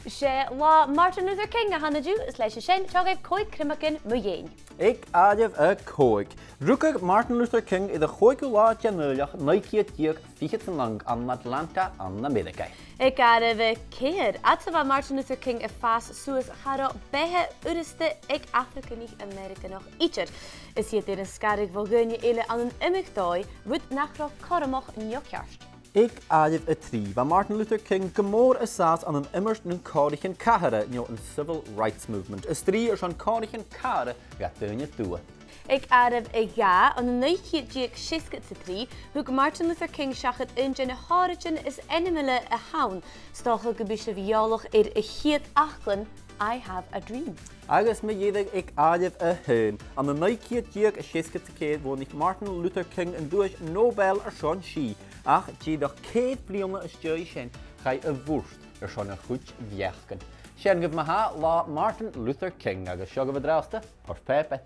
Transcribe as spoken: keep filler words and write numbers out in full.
'S e Latha Martin Luther King a th' ann an-diugh, is leis a sin, seo agaibh còig criomagan mu dheidhinn. Aig àireamh a còig. Rugadh Martin Luther King air a' chòigeamh latha den Iuchar, naoi ceud deug fichead 's a naoi, ann an Atlanta, ann an Ameireagaidh. Aig àireamh a ceithir, fhad 's a bha Martin Luther King a' fàs suas, cha robh beatha fhurasta aig Afracanaich Ameireaganach idir. Is iad air an sgaradh bho dhaoine eile ann an iomadh dòigh, rud nach robh cothromach neo ceart. Aig àireamh a trì, bha Martin Luther King gu mòr an sàs ann an iomairt nan còraichean catharra, neo an Civil Rights Movement, a' strì airson còraichean catharra dha daoine dubha. Aig àireamh a dhà, ann an naoi ceud deug seasgad 's a trì, thug Martin Luther King seachad aon de na h-òraidean as ainmeile a th' ann. 'S dòcha gum bi sibh eòlach air a' chiad fhaclan, I Have a Dream. Agus mu dheireadh aig àireamh a h-aon, ann an naoi ceud deug seasgad 's a ceithir bhuannaich Martin Luther King an duais Nobel airson sìth, ach dìreach ceithir bliadhna às dèidh sin chaidh a mhurt airson a chuid bheachdan. Sin agaibh ma-thà Latha Martin Luther King, agus seo agaibh an-dràsta ur pàipear.